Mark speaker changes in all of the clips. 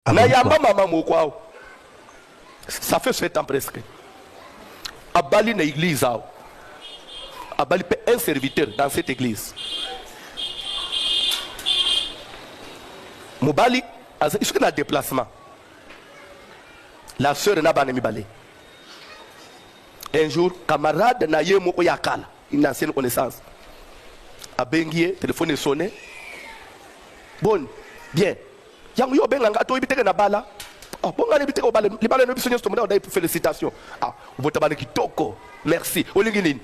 Speaker 1: Na yamba mama moko awa, ça fait 7 ans presque, abali na église awa, abali mpe un serviteur dans cette église. Mobali soki na déplacement, la sœur na bana mibale. Un jour, camarade na ye moko ya kala, une ancienne connaissance, abengi ye, téléphone esonne. Bon, bien, yango yo obenga nga, toyebi teke na bala. Ah, bonga nayebi teke obala libala na biso nyonso tomona odai. Félicitation. Ah, obota bana kitoko, merci. Olingi nini?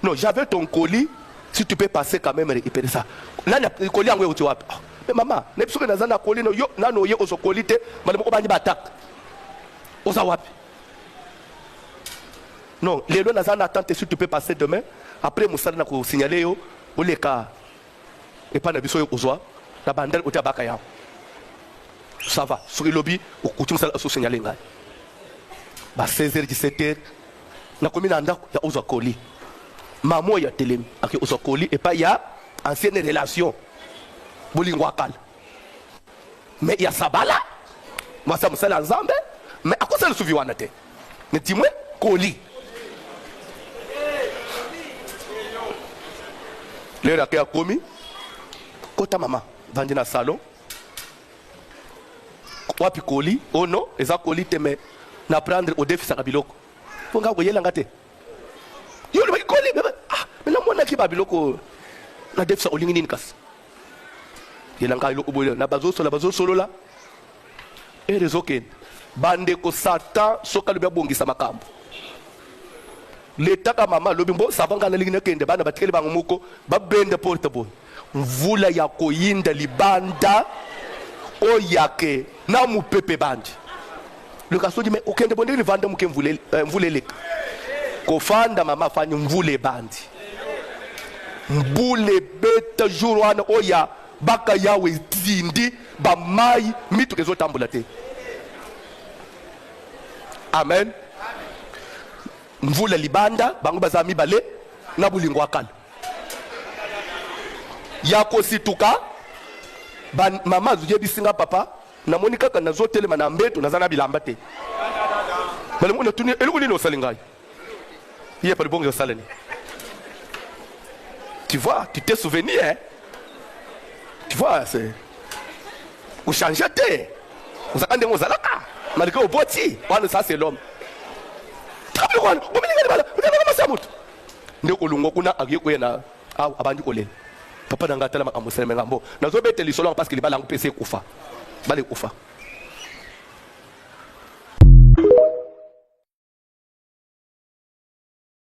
Speaker 1: Non, j'avais ton colis, si tu peux passer quand même récupérer ça. Nani colis yango euti wapi? Ah, mais mama, nayebi soki naza na colis no yo nano oye ozwa colis te. Mbala moko bandi batake, oza wapi? Non, lelo naza na attente, si tu peux passer demain après mosala na kosignale yo, oleka epai na biso oyo kozwa na bandal otia baka yango. Ça va, soki lobi okuti mosala, ososignale ngai ba 16 h 17 h nakomi na ndako ya ozwa colis. Mama oyo atelemi, ake ozwa colis epai ya ancienne relation, bolingo ya kala, mais ya sabala mwasi ya mosala ya Nzambe, mais akosala lisusu wana te. Mais dis-moi, colis lelo ake akomi kota, mama vandi na salon. Wapi colis? Oh non, eza colis te, mais na prendre odefisaka biloko mpo nga koyelanga te. Yo olobaki colis. Ah, mais namonaki ba biloko na defisa. Olingi nini kasi? Yelanga eloko boye na bazosola, bazosolola, ere ezokende. Bandeko, Satan soki alobi abongisa makambo, letaka mama alobi mbo sava, ngai nalingi nakende, bana batikeli bango moko. Babende porte boye, mvula ya koyinda libanda, oyake na mopepe bandi leka. Soki me okende bo ndenge livanda moke, mvula eleka. Kofanda, mama afandi, mvula ebandi, mbula ebeta jour wana oya baka yawe etindi bamai, mituka ezotambola te. Amen. Mvula libanda, bango baza mibale na bolingo ya kala ya kosituka. Mama azoyebisi nga: "Papa, namoni kaka nazotelema na mbeto, naza na bilamba te." Balingo natuni: "Eloko nini osali ngai?" Ye pa libongo osala nini? Tu vois, tu t'es souvenu, hein? Tu vois, c'est ochange te, ozalaka ndenge ozalaka malgré oboti wana. Ça, c'est l'homme. Biloko wana bomilinga libala, masi ya motu nde kolongwa kuna, akoki koya na awa, abandi kolela: "Papa na ngai, tala makambo esalemi ngambo." Nazobeta lisolo yango parce que libala yango mpe esi ekufa, bala ekufa.